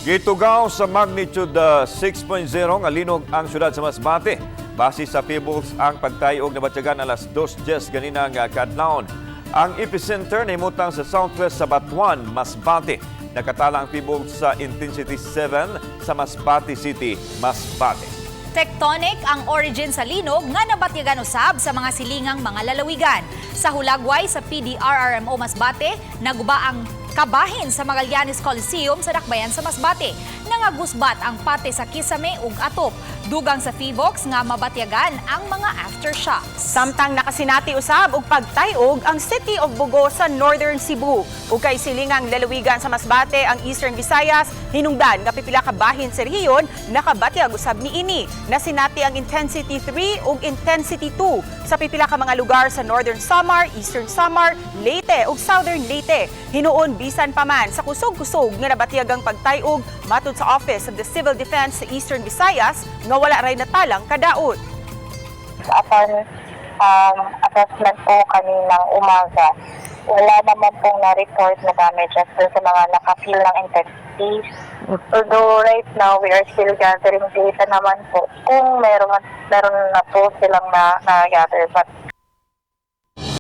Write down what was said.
Gitugaw sa magnitude 6.0 nga linog ang syudad sa Masbate. Base sa Phivolcs, ang pagtayog nabatyagan alas 2:10 ganina nga kadlawon. Ang epicenter nahimutang sa southwest sa Batuan, Masbate. Nakatala ang Phivolcs sa intensity 7 sa Masbate City, Masbate. Tectonic ang origin sa linog nga nabatyagan usab sa mga silingang mga lalawigan. Sa hulagway sa PDRRMO Masbate, naguba ang kabahin sa Magallanes Coliseum sa Dakbayan sa Masbate. Nangagusbat ang pate sa Kisame ug Atop. Dugang sa Phivolcs nga mabatyagan ang mga aftershocks. Samtang nakasinati usab og pagtayog ang City of Bogo sa Northern Cebu ug kay silingang lalawigan sa Masbate ang Eastern Visayas, hinungdan nga pipila ka bahin sa rehiyon nakabatyag usab niini. Nasinati ang intensity 3 ug intensity 2 sa pipila ka mga lugar sa Northern Samar, Eastern Samar, Leyte ug Southern Leyte. Hinuon bisan pa man sa kusog-kusog nga nabatyag ang pagtayog, matud sa Office of the Civil Defense sa Eastern Visayas nga wala ray natalang kadaot. Upon assessment po kaninang umaga, wala naman pong na-report na damages dun sa mga naka-feel ng intensity. Although right now, we are still gathering data naman po kung meron na po silang na-gather. But